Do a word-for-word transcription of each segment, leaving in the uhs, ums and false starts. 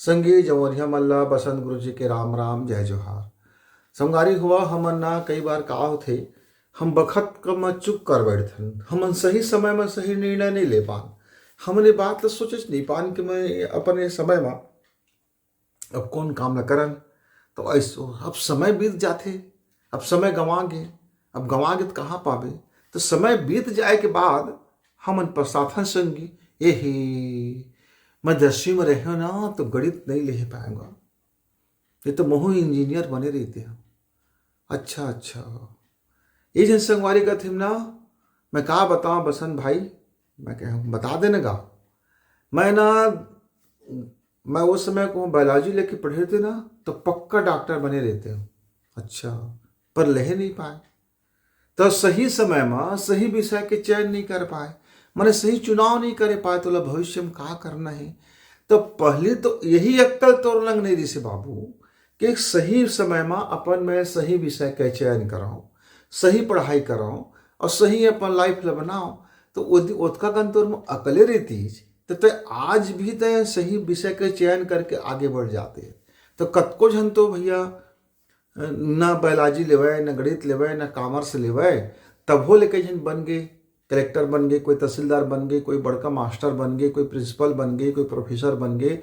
संगी जवरिया मन ला बसंत गुरु जी के राम राम, जय जोहार। संगवारी हुआ, हमन ना कई बार का होथे, हम बखत क म चूक कर बैठथन, हमन सही समय म सही निर्णय नहीं ले पान, हमन ये बात ला सोचेच नहीं पान कि मैं अपन ये समय म अब कौन काम ला करन। तो ऐसो अब समय बीत जाथे, अब समय गंवा गे, अब गंवा गे तो कहाँ पाबे? तो समय बीत जाए के बाद हमन पछताथन संगी, ए हे, मैं दसवीं में रहे ना तो गणित नहीं ले पाऊंगा, ये तो महू इंजीनियर बने रहते हैं। अच्छा अच्छा, ये जन संगवारी कथे ना, मैं का बताऊं बसंत भाई, मैं कह बता देने गा, मैं ना, मैं उस समय को बायोलॉजी लेके पढ़े थे ना तो पक्का डॉक्टर बने रहते हो। अच्छा, पर ले नहीं पाए, तो सही समय में सही विषय के चयन नहीं कर पाए, माने सही चुनाव नहीं करे पाए, तो भविष्य में का करना है? तो पहली तो यही अक्कल तोर लंग नहीं रिसे बाबू कि सही समय में अपन में सही विषय के चयन कराओ, सही पढ़ाई कराओ और सही अपन लाइफ ल बनाओ। तो ओतका कन तोर में अकले रहतीस तो तय आज भी तय सही विषय के चयन करके आगे बढ़ जाते। तो कतको झन तो भैया ना बायोलॉजी लेवय, ना गणित लेवय, ना कॉमर्स लेवय, तभो ले कई झन बन गे, कलेक्टर बन गे, कोई तहसीलदार बन गे, कोई बड़का मास्टर बन गे, कोई प्रिंसिपल बन गे, कोई प्रोफेसर बन गे,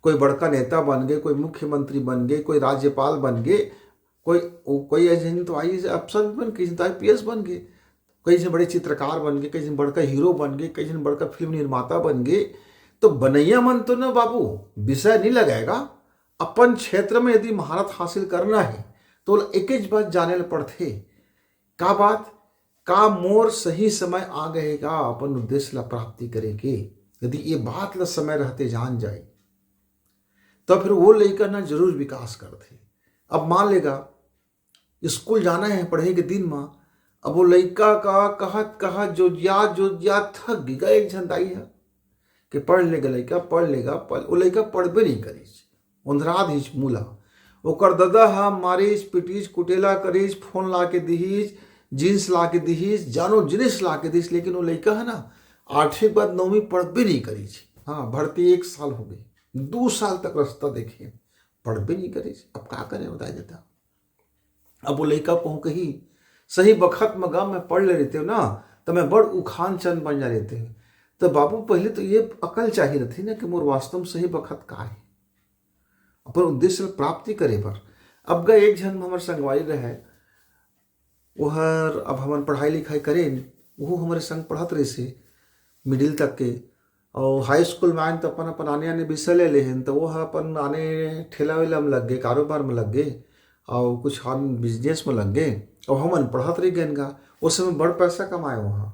कोई बड़का नेता बन गे, कोई मुख्यमंत्री बन गे, कोई राज्यपाल बन गे, कोई कोई ऐसे तो आई अफसर भी बन, कई झन तो आई पी एस बन गे, कई झन बड़े चित्रकार बन गे, कई झन बड़का हीरो बन गे, कई झन बड़का फिल्म निर्माता बन गे। तो बनैया मन तो ना बाबू, विषय नहीं लगाएगा, अपन क्षेत्र में यदि महारत हासिल करना है तो एकेच बात जाने ल पड़थे। का बात? का मोर सही समय आ गए का अपन उद्देश्य ला प्राप्ति करे के? यदि ये बात ला समय रहते जान जाए तो फिर वो लइका ना जरूर विकास करथे। अब मान लेगा स्कूल जाना है पढ़े के दिन में, अब वो लइका का कहत कहत जो जिया जो जिया थक गे, एक झन दाई है कि पढ़ लेगा लइका, पढ़ लेगा, पढ़, वो लइका पढ़बे नहीं करीस, ओंधरा दिस मुला। ओकर ददा ह मारिस, पिटिस, कुटेला करिस, फोन ला के दिहिस, जींस ला के दिहिस, जानो जिनिस ला के दिहिस, लेकिन वो लइका है ना आठवीं के बाद नौवीं पढ़बे नहीं करिस। हाँ, भर्ती एक साल हो गई, दो साल तक रास्ता देखे, पढ़बे नहीं करिस। अब का करे बताए देता। अब वो लइका कहूँ कही सही बखत में गा मैं पढ़ ले रहते हो ना, तो मैं बड़ उखान चंद बन जा रहते हो। तो बाबू पहले तो ये अकल चाहिए रहती ना कि मोर वास्तव में सही बखत का है अपन उद्देश्य प्राप्ति करे बर। अब गा एक झन हमर संगवारी रहे, ओहर अब हमन पढ़ाई लिखाई करेन, ओहू हमरे संग पढ़त रहिसे मिडिल तक के, और हाई स्कूल में आएन तो अपन अपन आने आने विषय ले लेहेन, तो वो ह अपन आने ठेला वेला में लग गए, कारोबार में लग गए, और कुछ हम बिजनेस में लग गए, और हमन पढ़त रह गए गा। उस समय बड़ पैसा कमाए वहाँ,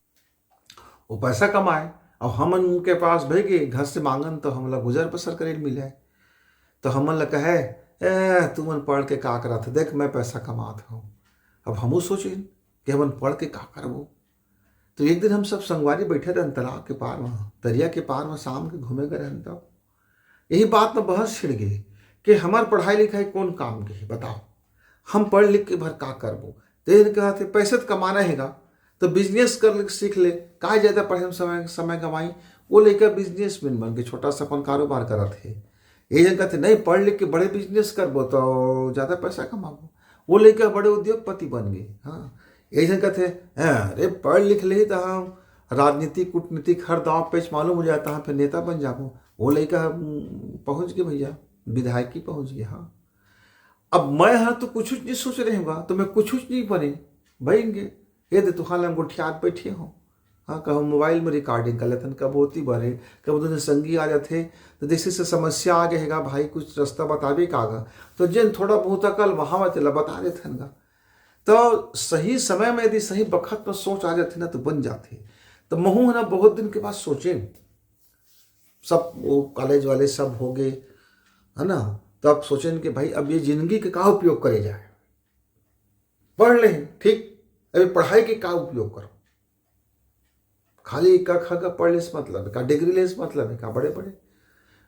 वो पैसा कमाए और हमन के पास भेजे घर से मांगन तो हमला गुजर बसर करे मिले। तो हमन ला कहे, ए तुमन पढ़ के का करत हो, देख मैं पैसा कमात हूँ। अब हमू सोचिन कि हमन पढ़ के का करबो। तो एक दिन हम सब संगवारी बैठे रहन तालाब के पार में, दरिया के पार में शाम के घूमे गए रहन, तब यही बात में बहस छिड़ गई कि हमार पढ़ाई लिखाई कौन काम के है बताओ, हम पढ़ लिख के भर का करबो। तो इन्हें कहा थे पैसे तो कमाना हैगा, तो बिजनेस कर ले, सीख ले, का ज्यादा पढ़े में समय समय कमाई। वो लइका बिजनेसमैन बन के छोटा सा अपन कारोबार करत है। ये जन कहते नहीं पढ़ लिख के बड़े बिजनेस करबो तो ज्यादा पैसा कमाबो। वो लइका बड़े उद्योगपति बन गए। हाँ, ये जन कहते हैं अरे पढ़ लिख ले तो हम राजनीति कूटनीतिक हर दाव पेच मालूम हो जाता है, फिर नेता बन जाबो। वो लइका पहुंच गए भैया, विधायकी पहुंच गए। हाँ, अब मैं हाँ तो कुछ नहीं सोच रहे होगा, तो मैं कुछ नहीं बने बनेंगे। ये दे तुहार लंग गोठियात बैठे हो, हाँ, कहूँ मोबाइल में रिकॉर्डिंग कर लेथन, कब होती बारे, कब दूसरे संगी आ जाते, तो जैसे से समस्या आ गए हैगा भाई, कुछ रास्ता बताबे का गा, तो जिन थोड़ा बहुत अकल वहाँ में तेला बता देथन गा। तो सही समय में यदि सही बखत में सोच आ जाते ना तो बन जाते। तो महू है ना बहुत दिन के बाद सोचे, सब वो कॉलेज वाले सब हो गए है ना, तो अब सोचें कि भाई अब ये जिंदगी के का उपयोग करे जाए। पढ़ ले ठीक, अभी पढ़ाई के का उपयोग करो, खाली एक ख का पढ़ ले से मतलब है का, डिग्री ले से मतलब है का, बड़े बड़े।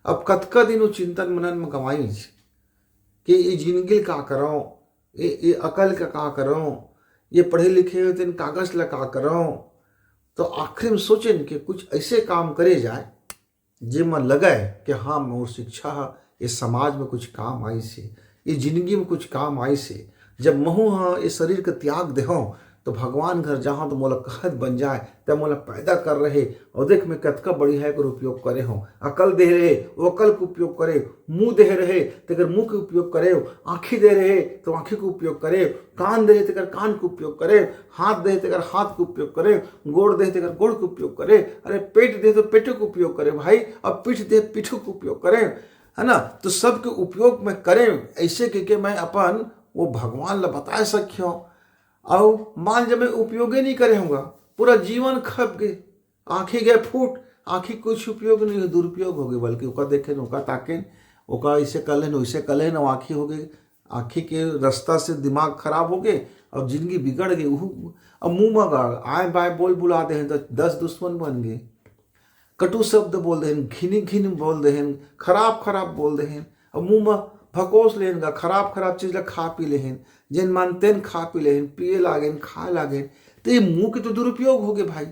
अब कतका दिन वो चिंतन मनन में गंवाई कि ये जिंदगी का करो, ये ये अकल का का करो, ये पढ़े लिखे हुए तेन कागज ला का करो। तो आखिर में सोचें कि कुछ ऐसे काम करे जाए जेमा लगे कि हाँ मोर शिक्षा ह ये समाज में कुछ काम आइस हे, ये जिंदगी में कुछ काम आइस हे। जब महू ह ये शरीर के त्याग देहूँ, तो भगवान घर जाहूँ तो मोला कहत बन जाए, तैं मोला पैदा करे रहे, अउ देख मैं कतका बढ़िया एकर उपयोग करे हूँ। अकल दे रहे, वो अकल के उपयोग करे, मुंह दे रहे, तेकर मुंह के उपयोग करे, आँखी दे रहे, तो आँखी के उपयोग करे, कान दे रहे, तेकर कान के उपयोग करे, हाथ दे रहे, तेकर हाथ के उपयोग करे, गोड़ दे रहे, तेकर गोड़ के उपयोग करे, अरे पेट दे रहे, तो पेटो के उपयोग करे भाई, अब पीठ दे रहे, पीठो के उपयोग करे, है ना? तो सबके उपयोग में करे, ऐसे के, के मैं अपन वो भगवान ला बताए सकियो। अउ मान जब मैं उपयोगे नहीं करे हूँगा, पूरा जीवन खप गे, आँखी गए फूट, आँखी कुछ उपयोग नहीं हो, दुरुपयोग हो गए, बल्कि ओका देखे न, ओका ताके न, ओका इसे कर लेन, वैसे कर लेन, आँखी हो गए, आँखी के रास्ता से दिमाग खराब हो गए, और जिंदगी बिगड़ गई। उहू अब मुंह में गाड़, आए बाय बोल बुला दे हैं, तो दस दुश्मन बन गए, कटु शब्द बोल दे हैं, घिनी घिन बोल दे हैं, खराब खराब बोल दे हैं, अब मुंह में भकोस लेन गा, खराब खराब चीज ला खा पी ले हैं, जेन मान तेन खा पी ले हैं, पिए लागे हैं, खाए लागे हैं, तो ये मुंह के तो दुरुपयोग हो गए भाई,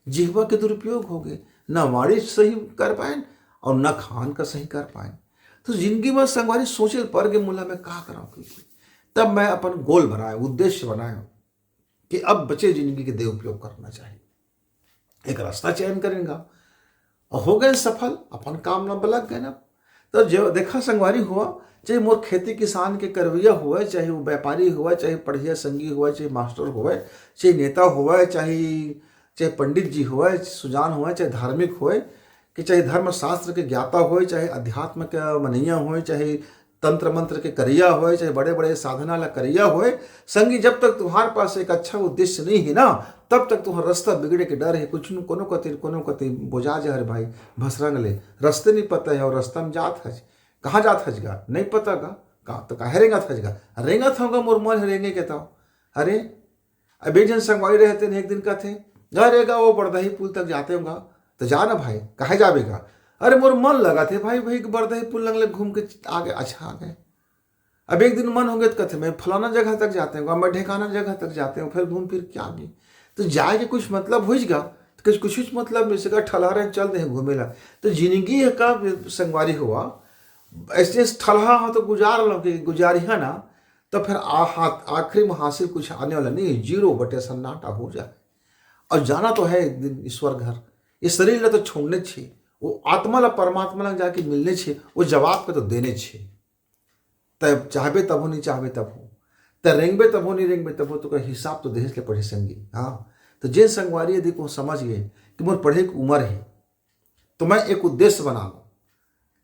जिहवा के दुरुपयोग हो गए, ना वाणी सही कर पाए और ना खान का सही कर पाए। तो जिंदगी में संगवारी सोचे ल पर के मुला मैं का कराऊं, क्योंकि तब मैं अपन गोल बनाए, उद्देश्य बनाए कि अब बचे जिंदगी के दे उपयोग करना चाहिए, एक रास्ता चयन करेंगा और हो गए सफल, अपन काम में बलग गए ना। तो जो देखा संगवारी हुआ, चाहे मोर खेती किसान के करवैया हुआ, चाहे वो व्यापारी हुआ, चाहे पढ़िया संगी हुआ, चाहे मास्टर हुआ, चाहे नेता हुआ, चाहे चाहे पंडित जी हुआ, सुजान हुआ, चाहे धार्मिक हुआ, कि चाहे धर्म शास्त्र के ज्ञाता होए, चाहे अध्यात्म के मनैया होए, चाहे तंत्र मंत्र के करिया होए, चाहे बड़े बड़े साधना ला करिया होए, संगी जब तक तुम्हारे पास एक अच्छा उद्देश्य नहीं है ना, तब तक तुम्हारा रास्ता बिगड़े के डर है। कुछ न कोनो कति कोनो कति बोझा जा रे भाई, भसरंग ले, रास्ते नहीं पता है और रास्ता में जात हज, कहाँ जात हज गा, नहीं पता गा, कहाँ तो काहे रेंगत हज गा, रेंगत होगा मोर मन है रेंगे के ताव। अरे अब एक झन संगवारी रहते ने एक दिन कथे, "अरे गा वो बरदही पुल तक जाते होगा।" "तो जा ना भाई।" "काहे जाबे गा?" "अरे मोर मन लगा थे भाई, भाई बरदही पुल लंग ले घूम के आगे, अच्छा आ गए।" अब एक दिन मन हो गया तो कथे, "मैं फलाना जगह तक जाते होगा, मैं ढेकाना जगह तक जाते हूँ, फिर घूम फिर के आ गए।" तो जाए के कुछ मतलब हो गा, तो कुछ कुछ मतलब में से का ठलहा रहे चल दे घूमे ला। तो जिंदगी का संगवारी हुआ, ऐसे ठलहा हो तो गुजार लो कि गुजारिया ना, तो फिर आ-, हाथ, आखिरी में हासिल कुछ आने वाला नहीं है, जीरो बटे सन्नाटा हो जाए। और जाना तो है एक दिन ईश्वर घर, ये शरीर ला तो छोड़ने छे, वो आत्मा ला परमात्मा ला जाके मिलने छे, वो जवाब के तो देने छे। तब चाहबे तब हो, नहीं चाहबे तब हो, तब रेंगबे तब हो, नहीं रेंगबे तब हो, तो का हिसाब तो देहे ले पड़े संगी। हाँ, तो जे संगवारी यदि को समझ गए कि मोर पढ़े की उम्र है, तो मैं एक उद्देश्य बना लूँ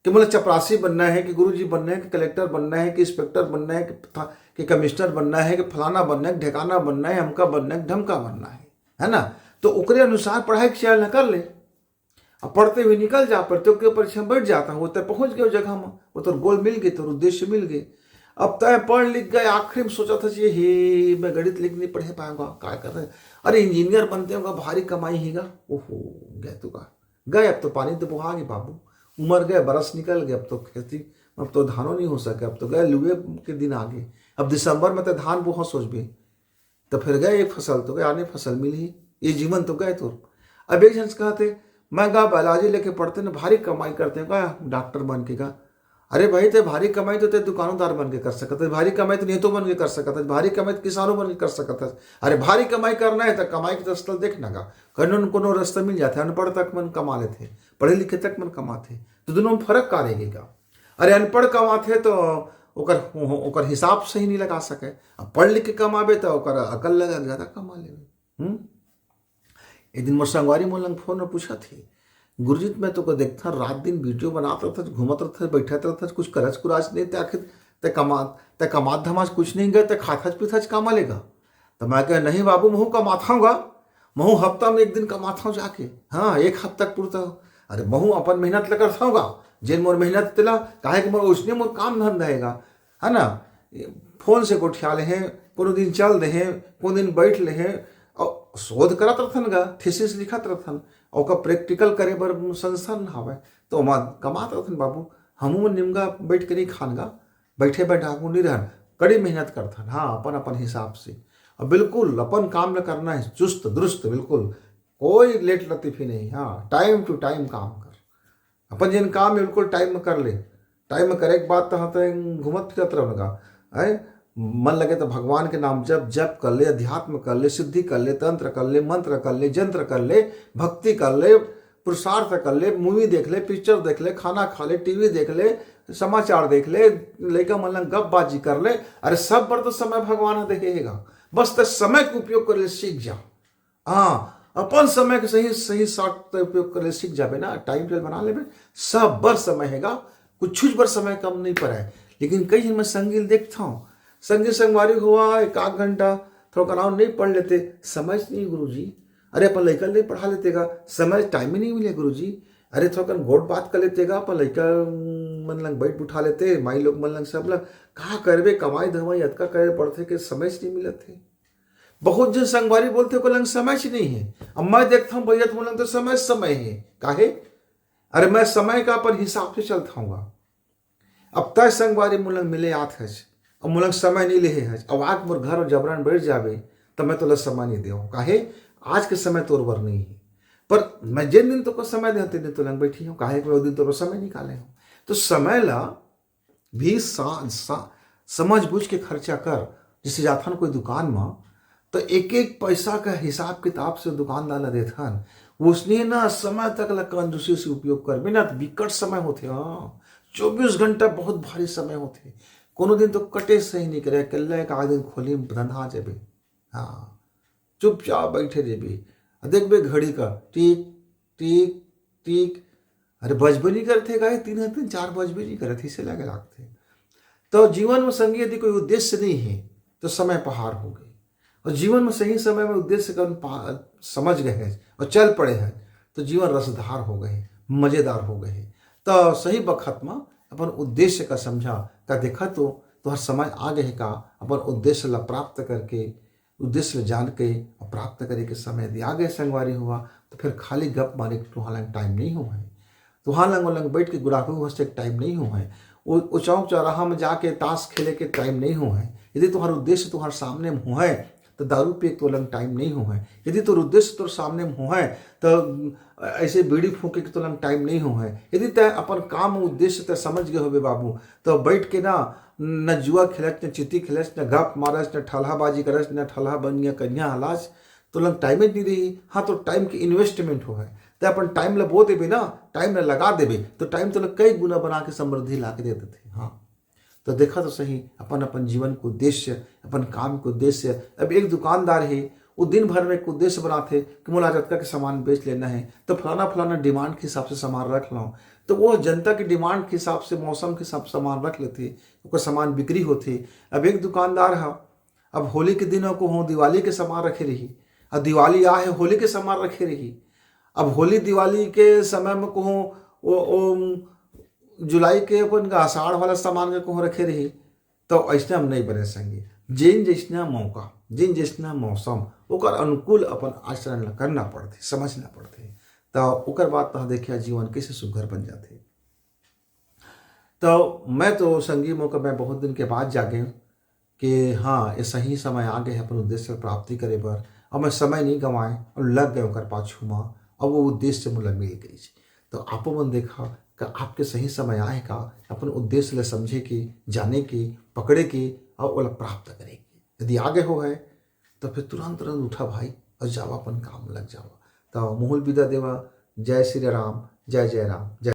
कि मोला चपरासी बनना है, कि गुरुजी बनना है, कि कलेक्टर बनना है, कि इंस्पेक्टर बनना है, कि था-, कि कमिश्नर बनना है, कि फलाना बनना है, कि ढेकाना बनना है, हमका बनना है, ढमका बनना है, है ना? तो ओकरे अनुसार पढ़ाई के चयन कर ले। अब पढ़ते हुए निकल जा, प्रतियोगिता परीक्षा में बैठ जाता हूँ, वो तय पहुँच गए जगह में, वो तो गोल मिल गए, तो उद्देश्य मिल गए। अब तय पढ़ लिख गए, आखिरी में सोचा था, "हे, मैं गणित लिख नहीं पढ़े पाऊंगा, क्या कर रहे?" "अरे इंजीनियर बनते होगा, भारी कमाई हीगा।" ओहो, गए तो का गए, अब तो पानी तो बुहा गए बाबू, उम्र गए, बरस निकल गए, अब तो खेती, अब तो धानों नहीं हो सके, अब तो गए लुए के दिन आ गए। अब दिसंबर में तो धान बोहा सोचबे, तो फिर गए, एक फसल तो गए, आने फसल मिली, ये जीवन तो गए तो। अब एक जन से कहते, "मैं गा बायोलॉजी लेके पढ़ते ना, भारी कमाई करते हैं गा डॉक्टर बन के गा।" अरे भाई, ते भारी कमाई तो ते दुकानदार बन के कर सकत है, भारी कमाई तो नेतो बन के कर सकत है, भारी कमाई तो किसानों बन के कर सकत है। अरे भारी कमाई करना है तो कमाई के रास्ता देखना गा, कोनो न कोनो रास्ता मिल जाता है। अनपढ़ तक मन कमा लेते हैं, पढ़े लिखे तक मन कमाते हैं, तो दोनों में फर्क का रहेगा? अरे अनपढ़ कमाते तो ओकर, ओकर हिसाब सही नहीं लगा सके, अब पढ़ लिख के कमाबे तो ओकर अकल लगा के ज्यादा कमा लेबे। हम्म। एक दिन मोर संगवारी मोर लंग फोन में पूछा थे, "गुरुजी, मैं तो को देखता रात दिन वीडियो बनात रहता, घूमत रहता, बैठत रहता, कुछ करज कुराज नहीं, ते आखिर ते कमा ते कमात धमाज कुछ नहीं गए, ते खाथच पीथच का मलेगा?" तो मैं कहे, "नहीं बाबू, महू कमाथाऊंगा, महू हफ्ता में एक दिन कमाथाऊं जाके, हाँ, एक हफ्ता के पुरता।" अरे महू अपन मेहनत ल करथाऊंगा, जेन मोर मेहनत तेला, काहे कि मोर उसने मोर काम धंधा हैगा, है ना? फोन से गोठिया ले हैं, कोनो दिन चल दे हैं, कोनो दिन बैठ ले हैं, और शोध करत रहथन गा, थीसिस लिखत रहथन, और ओकर प्रैक्टिकल करे बर संस्थान हवय, तो ओमा कमात रहथन बाबू। हमू मन निमगा बैठ के नहीं खान गा, बैठे बैठा हमू नहीं रहन, कड़ी मेहनत करथन, हाँ, अपन अपन हिसाब से। और बिल्कुल अपन काम ल करना है, चुस्त दुरुस्त, बिल्कुल कोई लेट लतीफी नहीं, हाँ, टाइम टू टाइम काम कर, अपन जेन काम है बिल्कुल टाइम में कर ले। टाइम में करे के बात तहाँ तक घूमत फिरत रहना का है। मन लगे तो भगवान के नाम जप जप कर ले, अध्यात्म कर ले, सिद्धि कर ले, तंत्र कर ले, मंत्र कर ले, जंत्र कर ले, भक्ति कर ले, पुरुषार्थ कर ले, मूवी देख ले, पिक्चर देख ले, खाना खा ले, टीवी देख ले, समाचार देख ले, लइका मन लंग गपबाजी कर ले। अरे सब बर तो समय भगवान ह देखे हेगा, बस त समय के उपयोग करे ले सीख जा। हाँ, अपन समय के सही सही साथ उपयोग करे ले सीख जाबे ना, टाइम टेबल बना लेबे, सब बर समय हेगा। कुछ बर समय कम नहीं पड़े। लेकिन कई झन मैं संगी ल देखथव, संगी संगवारी हुआ एक आध घंटा थोड़ा कनाव नहीं पढ़ लेते, समय नहीं गुरुजी। अरे अपन लइका नहीं पढ़ा लेते का, समय टाइम ही नहीं मिले गुरुजी। अरे थोड़ा कन गोठ बात कर लेते का, अपन लइका मन लंग बैठ उठा लेते, माई लोग मन लंग सब लंग। का करबे, कमाई धमाई अतका करे पड़थे कि समय नहीं मिलत हे। बहुत झन संगवारी बोलथे ओकर लंग समय ही नहीं है। अब मैं देखता हूँ भैया तुम लंग तो समय समय है। काहे? अरे मैं समय का अपन हिसाब से चलता हूँ। अब तय संगवारी मुलंग मिले आत हस, अब मुलंग समय नहीं लेहे हस, अब आके मोर घर और जबरन बैठ जाबे, त मैं तोला समय नहीं देव। काहे? आज के समय तोर बर नहीं है। पर मैं जिन दिन तोको समय दे तेन दिन तोलंग बैठी हूँ। काहे कि मैं उस दिन तोर बर समय निकाले हूँ। तो समय ला भी सा, सा, समझ बूझ के खर्चा कर। जैसे जाथन कोई दुकान म, तो एक एक पैसा का हिसाब किताब से दुकानदार ला देथन। उसने ना समय तक ला कंजूसी से उपयोग करबे ना, तो बिकट समय होथे। हाँ, चौबीस घंटा बहुत भारी समय होथे। कोनो दिन तो कटे सही नहीं करे, अकेल्ला एक आध दिन खोली में धंधा आ जाबे। हाँ, चुपचाप बैठे रहिबे, आ देखबे घड़ी का, टिक टिक टिक। अरे बजबे नहीं करथे का, तीन तीन चार बजबे नहीं करत, इसे लगे लागथे। तो जीवन में संगी यदि कोई उद्देश्य नहीं है, तो समय पहाड़ हो गई। और जीवन में सही समय में उद्देश्य का पा-, समझ गए हैं और चल पड़े हैं, तो जीवन रसधार हो गए, मजेदार हो गए। तो सही बखत में अपन उद्देश्य का समझा, का देखा तो तोहर समय आ गए का अपन उद्देश्य ला प्राप्त करके, उद्देश्य ला जान के और प्राप्त करे के समय यदि आ गए संगवारी हुआ, तो फिर खाली गप मारे के तुहार लंग टाइम नहीं हो है। तुहार लंग ओलंग बैठ के गुड़ाखू हंसे के टाइम नहीं हो है। वो, वो चौक चौराहा में जाके ताश खेले के टाइम नहीं हो है। यदि तुम्हारा उद्देश्य तुम्हारे सामने में हो है, तो दारू पिए के तोलंग टाइम नहीं हो है। यदि तोर उद्देश्य तोर सामने में हो है, तो ऐसे बीड़ी फूके के तोलंग टाइम नहीं हो है। यदि तय अपन काम उद्देश्य तय समझ गए होबे बाबू, तो बैठ के ना, न जुआ खेलच, न चिट्टी खेलच, न गप मारच, न ठलहाबाजी करच, न ठलहा बनिया कन्या हलाच, तोलंग टाइम नहीं रही। हाँ, तो टाइम के इन्वेस्टमेंट हो है। तय अपन टाइम ला बो देबे ना, टाइम ला लगा देबे, तो टाइम तोला कई गुना बना के समृद्धि ला के दे देथे। हाँ, तो देखा तो सही अपन अपन जीवन के उद्देश्य, अपन काम के उद्देश्य। अब एक दुकानदार है, वो दिन भर में एक उद्देश्य बनाथे कि मोला आज अतका के सामान बेच लेना है, तो फलाना फलाना डिमांड के हिसाब से सामान रख लो। तो वो जनता के डिमांड के हिसाब से, मौसम के हिसाब से सामान रख लेथे, ओकर सामान बिक्री होथे। अब एक दुकानदार ह अब होली के दिन को हो दिवाली के सामान रखे रही, अब दिवाली आ है होली के सामान रखे रही। अब होली दिवाली के समय में कहूँ वो, वो जुलाई के अपन का आषाढ़ वाला सामान के कहूँ रखे रही, तो ऐसने हम नहीं बने संगी। जिन जैसना मौका, जिन जैसना मौसम, ओकर अनुकूल अपन आचरण ला करना पड़थे, समझना पड़थे। तो ओकर बाद तह देखिया जीवन कैसे सुघर बन जाथे। तो मैं तो संगी मोका मैं बहुत दिन के बाद जागे कि हाँ, ये सही समय आ गए है अपन उद्देश्य प्राप्ति करे बर। अब मैं समय नहीं गंवाए और लग गए ओकर पाछू मा। अब वो उद्देश्य मोला मिल गई। तो आपो मन देखा कि आपके सही समय आए का अपन उद्देश्य ला समझे के, जाने के, पकड़े के और ओला प्राप्त करे के। यदि आगे हो है तो फिर तुरंत तुरंत उठा भाई और जावा अपन काम लग जावा। तो मोहुल विदा देवा। जय श्री राम, जय जय राम, जय।